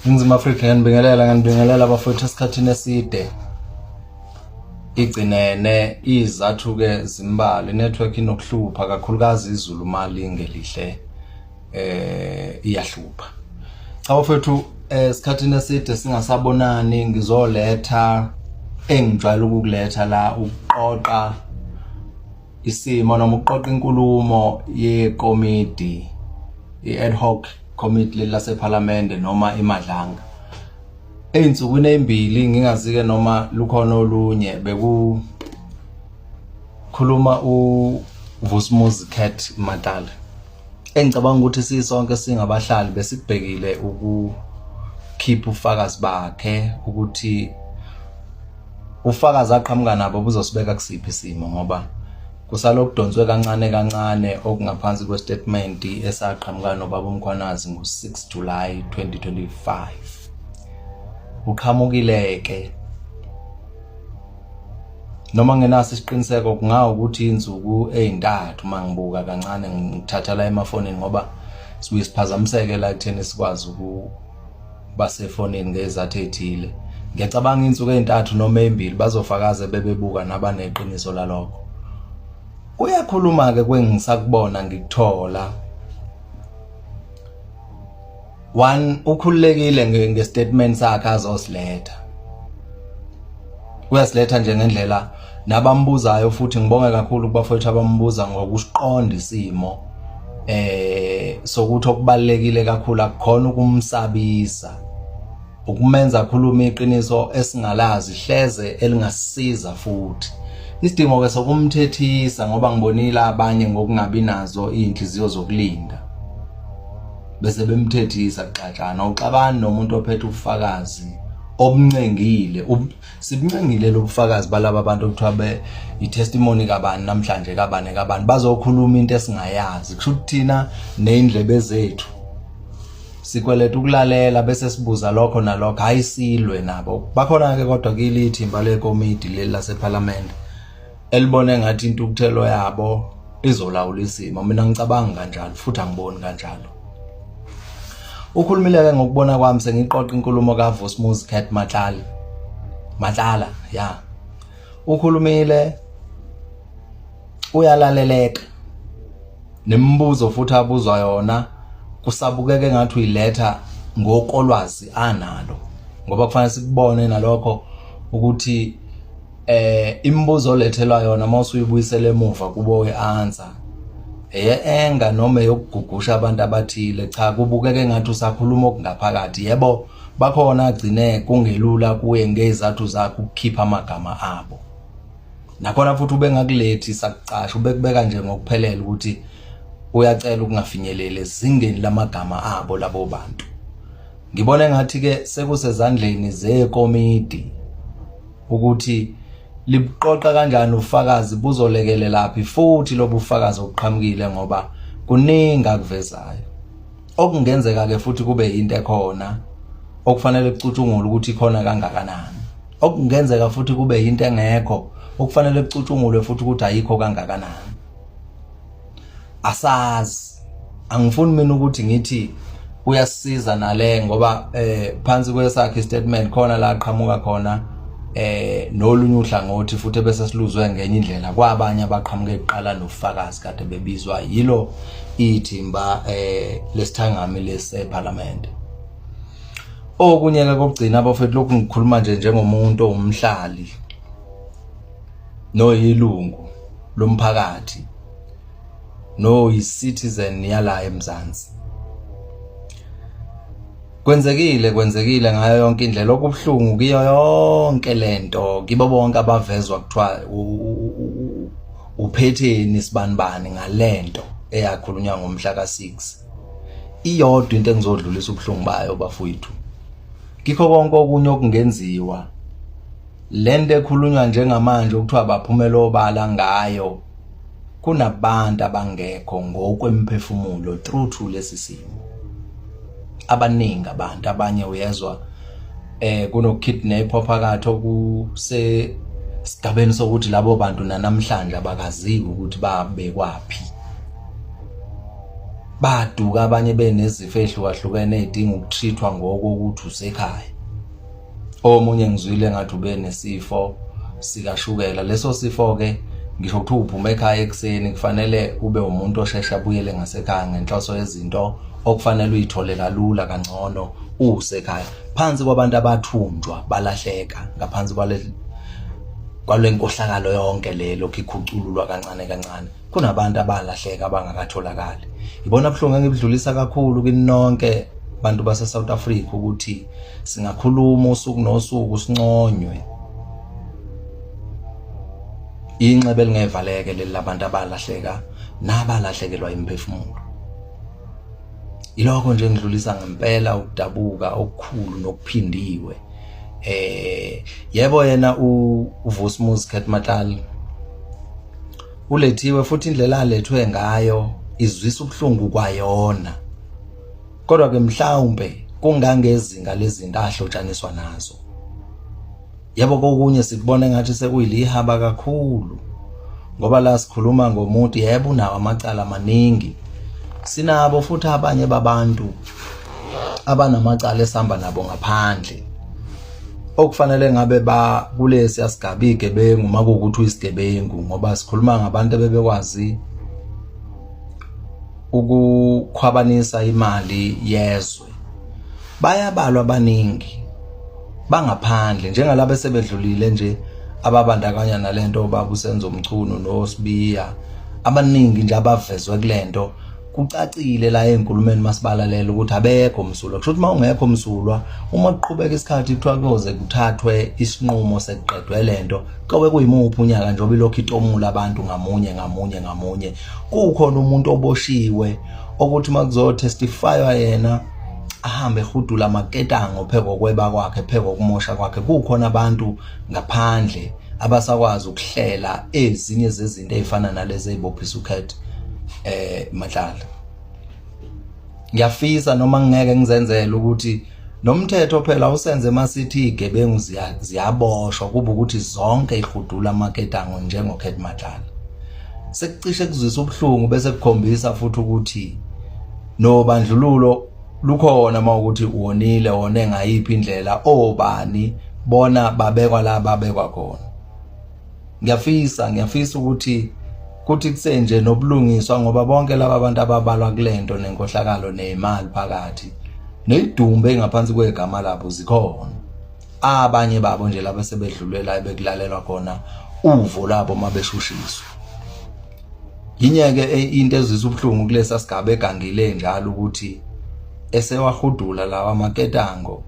Ningizimu Afrika ngiyanibingelela ngiyanibingelela bafowethu esikhathini eside igcinene izathu-ke zimbalwa inetwork inokuhlupha kakhulukazi izulu uma lingelihle eh iyahlupha cha bafowethu esikhathini eside singasabonani ngizoletha engijwayele ukukuletha la ukuqoqa isimo noma ukuqoqa inkulumo yekomidi i-ad hoc committee leli lasephalamende noma imadlanga ey'nsukwini ey'mbili ngingazike noma lukhona olunye bekukhuluma uVusumuzi Cat Matlala engicabanga ukuthi sisonke singabahlali besikubhekile ukukhipha ufakazi bakhe ukuthi ufakazi aqhamuka nabo buzosibeka kusiphi isimo ngoba kusalokudonswe kancane kancane okungaphansi kwestatement esaqhamuka nobaba uMkhwanazi ngo-6 July 2025 uqhamukile-ke noma ngenaso isiqiniseko kungawukuthi insuku ezintathu uma ngibuka kancane ngithatha la emafonini ngoba sibuye siphazamiseke la ekutheni sikwazi ukuba sefonini ngezathu ezithile ngiyacabanga insuku ezintathu noma ezimbili bazofakaze bebebuka nabaneqiniso lalokho kuyakhuluma-ke kwengisakubona ngikuthola one ukhululekile ngestatement sakhe azosiletha uyasiletha nje ngendlela nabambuzayo futhi ngibonge kakhulu kubafowethu abambuza ngokusiqonda isimo eh sokuthi okubalekile kakhulu akukhona ukumsabisa ukumenza akhulume iqiniso esingalazi hleze elingasisiza futhi isidingo ke sokumthethisa ngoba ngibonile abanye ngokungabi nazo izinhliziyo zokulinda bese bemthethisa kuxatshana uxabani nomuntu ophethe ubufakazi obuncengile sibuncengile lobufakazi balaba bantu okuthiwa be i-testimony kabani namhlanje kabani kabani bazokhuluma into esingayazi kusho ukuthi thina nezindlebe zethu sikweleta ukulalela bese sibuza lokho nalokho hayi silwe nabo bakhona ke kodwa kili ithimba lekomidi leli lasephalamende elibone ngathi intukuthelo yabo izolawula isimo mina ngicabanga kanjalo futhi angiboni kanjalo ukhulumile ke ngokubona kwami sengiqoqa inkulumo kaVusmuzi Cat Matlala Matlala ya ukhulumile uyalaleleka nemibuzo futhi abuzwa yona kusabukeka engathi uyiletha ngokolwazi analo ngoba kufanele sikubone nalokho ukuthi eh imibuzo olethelwa yona uma usuyibuyisela emuva kubo ke-answer eye-enga noma eyokugugusha abantu abathile cha kubukeka engathi usakhuluma okungaphakathi yebo bakhona agcine kungelula kuye ngezathu zakhe ukukhipha amagama abo nakhona futhi ubengakulethi sakucasha ubekubeka nje ngokuphelele ukuthi uyacela ukungafinyeleli ezingeni lamagama abo labo bantu ngibona engathi ke sekusezandleni zekomidi ukuthi libuqoqa kanjani ufakazi buzolekelelaphi futhi lobufakazi obuqhamukile ngoba kuningi akuvezayo okungenzeka ke futhi kube into ekhona okufanele kucutshungulwe ukuthi ikhona kangakanani okungenzeka futhi kube into engekho okufanele kucutshungulwe futhi ukuthi ayikho kangakanani asazi angifuni mina ukuthi ngithi uyasiza nale ngoba eh phansi kwesakhe statement khona la qhamuka khona eh nolunye uhlangothi futhi bese siluzwe ngenye indlela kwabanye abaqhamuke kuqala nofakazi kade bebizwa yilo ithimba eh lesithangami leseParliament okunye ke kokugcina abafethu lokhu ngikhuluma nje njengomuntu owumhlali noyilungu lomphakathi noyi-citizen yala eMzansi kwenzekile kwenzekile ngayo yonke indlela okubuhlungu kuyo yonke lento kibo bonke abavezwa kuthiwa uphetheni sibanibani ngalento eyakhulunywa ngomhla ka-6 iyodwa into engizodlulisa ubuhlungu bayo bafowethu kikho konke okunye okungenziwa lento ekhulunywa njengamanje okuthiwa baphumela obala ngayo kunabantu abangekho ngokwemphefumulo through to lesi simo abaningi abantu abanye uyezwa eh kunokukidnap phakathi okuse sigabeni sokuthi labo bantu nanamhlanje abakaziwi ukuthi babekwaphi Baduka abanye benezifo ezihlukahlukene ezidinga ukutreatwa ngokokuthi usekhaya. Omunye ngizwile ngathi ube nesifo sikashukela. Leso sifo ke ngisho kuthiwa uphuma ekhaya ekuseni kufanele ube umuntu osheshe abuyele ngasekhaya ngenhloso yezinto okufanele uyithole kalula kangcono usekhaya. Phansi kwabantu abathunjwa balahleka ngaphansi kwale kwale nkohlakalo yonke le lokhu ikhucululwa kancane kancane. Kunabantu abalahleka abangakatholakali. Ibona buhlungu engibudlulisa kakhulu kini nonke bantu base South Africa ukuthi singakhuluma usuku nosuku sinconywe. Inxeba elingevaleke leli labantu abalahleka nabalahlekelwa imiphefumulo. Ilokho nje ngidlulisa ngempela ukudabuka okukhulu nokuphindiwe. Yebo yena uVusimuzi Cat Matlala ulethiwe futhi indlela alethwe ngayo izwisa ubuhlungu kwayona. Kodwa ke mhlawumbe kungangezinga lezinto ahlotshaniswa nazo. Yebo kokunye sikubona engathi sekuyilihaba kakhulu ngoba la sikhuluma ngomuntu yebo unawo amacala amaningi. Sinabo futhi abanye babantu abanamacala esihamba nabo ngaphandle okufanele ngabe ba kulesi asigaba igebengu uma kuwukuthi uyisigebengu ngoba sikhuluma ngabantu ebebekwazi ukukhwabanisa imali yezwe. Bayabalwa abaningi bangaphandle njengalabo esebedlulile nje ababandakanya nalento obaba uSenzo Mchunu noSibiya abaningi nje abavezwe kulento kucacile la enkulumeni masibalalela ukuthi abekho msulwa. Kusho ukuthi uma ungekho msulwa uma kuqhubeka isikhathi kuthiwa kuyoze kuthathwe isinqumo sekuqedwe lento kobe kuyimuphi unyaka njengoba ilokhu itomula abantu ngamunye ngamunye ngamunye kukhona umuntu oboshiwe okuthi uma kuzotestifywa yena ahambe ehudula amaketango pheko kweba kwakhe pheko kumosha kwakhe. Kukhona abantu ngaphandle abasakwazi ukuhlela ezinye zezinto ezifana nalezi ezibophisa uCat Matlala. Ngiyafisa noma ngingeke ngizenzele ukuthi nomthetho phela usenze masithi igebengu ziyaboshwa kuba ukuthi zonke ihudula amaketango njengoCat Matlala. Sekucishe kuzwisa ubuhlungu bese kukhombisa futhi ukuthi nobandlululo lukhona uma ukuthi wonile wone ngayiphi indlela obani bona babekwa la babekwa khona. Ngiyafisa ngiyafisa ukuthi kuthi kusenje nobulungiswa ngoba bonke laba bantu ababalwa kulento nenkohlakalo nemali phakathi nezidumbe ngaphansi kwegama labo zikhona. Abanye babo nje laba sebedlulela ebekulalelwa khona uvo labo mabeshushiswa. Yinyeke into ezwisa ubuhlungu kulesa sigaba egangile njalo ukuthi esewahudula lawa maketango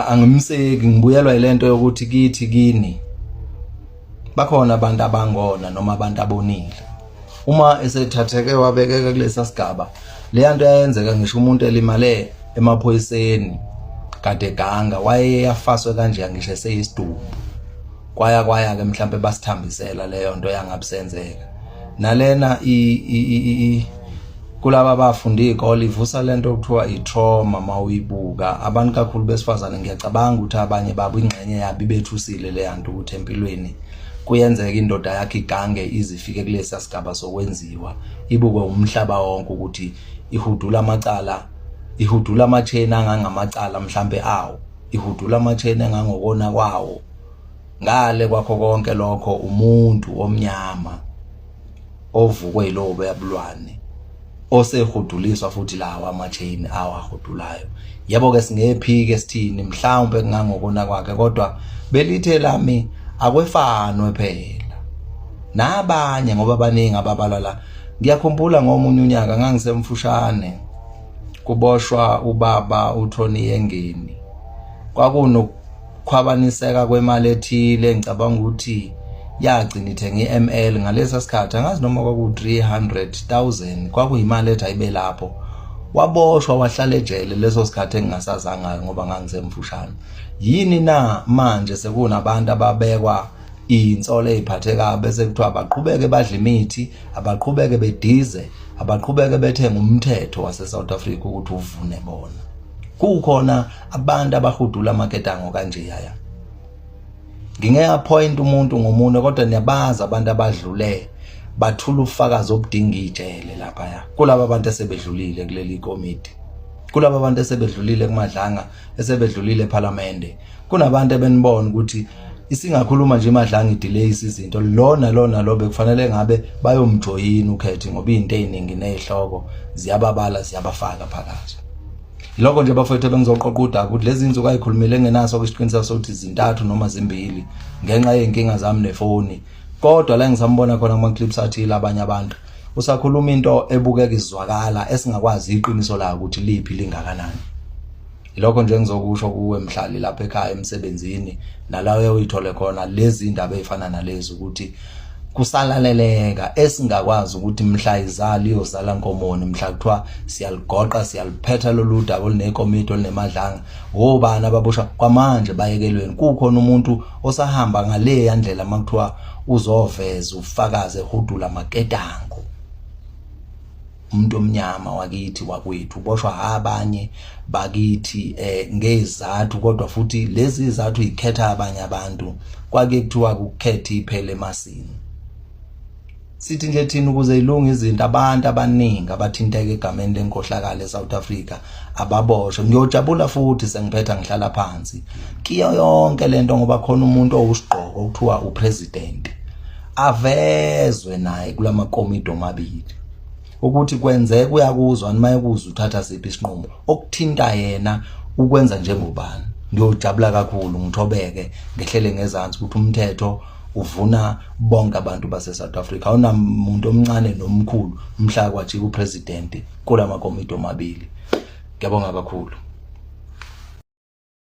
angimseki ngibuyelwa yilento yokuthi kithi kini bakhona abantu abangona noma abantu abonile. Uma esethatheke wabekeka kulesa sigaba leya nto yayenzeka ngisho umuntu elimale emaphoyiseni kade ganga waye yafaswe kanje ngisho eseyisidumbu. Kwaya kwaya ke mhlambe basithambisela leyo nto yangabisenzeka. Nalena i kulaba abafunda izikole ivusa lento okuthiwa i-trauma mawuyibuka. Abantu kakhulu besifazane ngiyacabanga ukuthi abanye babo ingxenye yabo ibethusile le yanto ukuthi empilweni kuyenzeka indoda yakhe igange izifike kulesa sigaba sokwenziwa ibukwe umhlaba wonke ukuthi ihudula amacala ihudula ama-chain angangamacala mhlambe awo ihudula ama-chain engangokona kwawo. Ngale kwakho konke lokho umuntu omnyama ovukwe yilobo buyabulwane osehuduliswa futhi lawa ama-chain awahudulayo. Yebo ke singephike sithini mhlawumbe kungangokona kwakhe kodwa belithe lami akwefanwe phela nabanye ngoba baningi ababalwa la. Ngiyakhumbula ngomunye unyaka ngangisemfushane kuboshwa ubaba uTony Yengeni. Kwakunokukhwabaniseka kwemali ethile ngicabanga ukuthi yagcina ithenga i-ML ngalesa sikhathi angazi noma kwaku-300,000 kwakuyimali ethi ayibe lapho. Waboshwa wahlala ejele leso sikhathi engingasazangayo ngoba ngangisemfushane. Yini na manje sekunabantu ababekwa iy'nsolo ey'phathekayo bese kuthiwa abaqhubeke badle imithi, abaqhubeke bedize, abaqhubeke bethenge umthetho wase-South Africa ukuthi uvune bona. Kukhona abantu abahudula amaketango kanje yaya. Ngingeke appoint umuntu ngomunwe kodwa niyabazi abantu abadlule Bathula ubufakazi obudinga ijele lapha kulaba bantu esebedlulile kuleli komiti, kulaba bantu esebedlulile kuMadlanga, esebedlulile ePhalamende. Kunabantu ebenibona ukuthi isingakhuluma nje iMadlanga idelay izinto, lona lona lo bekufanele ngabe bayomjoyina uKhethi, ngoba izinto eziningi nezihloko ziyababala, ziyabafaka phakathi. Yilokho nje bafowethu bengizoqoqa udaba, ukuthi lezi zinsuku ayikhulumile engenaso isiqiniseko sokuthi zintathu noma zimbili ngenxa yezinkinga zami nefoni, kodwa la engisambona khona kuma clips athile abanye abantu usakhuluma into ebukeka izwakala esingakwazi iqiniso layo ukuthi liphi, lingakanani. Ilokho nje engizokusho kuwe mhlali lapha ekhaya, emsebenzini, nala uyithole khona lezi indaba ezifana nalezi, ukuthi kusalaleleka esingakwazi ukuthi mhla izali iyozala nkomoni, mhla kuthiwa siyaligoqa, siyaliphetha lolu daba olunekomiti oluneMadlanga, wobani ababoshwa kwamanje bayekelweni. Kukhona umuntu osahamba ngale yandlela makuthiwa uzoveza ufakaze ehudula maketango, umuntu omnyama wakithi wakwethu uboshwa abanye bakithi ngezathu, kodwa futhi lezi izathu ikhetha abanye abantu. Kwake kuthiwa kukhetha iphele emasini. Sithi nje thina ukuze ilunge izinto, abantu abaningi abathinteka egameni lenkohlakalo eSouth Africa ababoshwe. Ngiyojabula futhi sengiphetha ngihlala phansi kiyo yonke lento, ngoba khona umuntu owusigqoko okuthiwa upresident avezwe naye kulamakomidi omabili, ukuthi kwenzeka uyakuzwa noma ekuzwa uthatha siphi isinqumo okuthinta yena, ukwenza njengobani. Ngiyojabula kakhulu, ngithobeke, ngehlele ngezansi, ukuthi umthetho uvuna bonke abantu base South Africa, awunamuntu omncane nomkhulu, mhla kwajika upresident kulamakomidi omabili. Ngiyabonga kakhulu.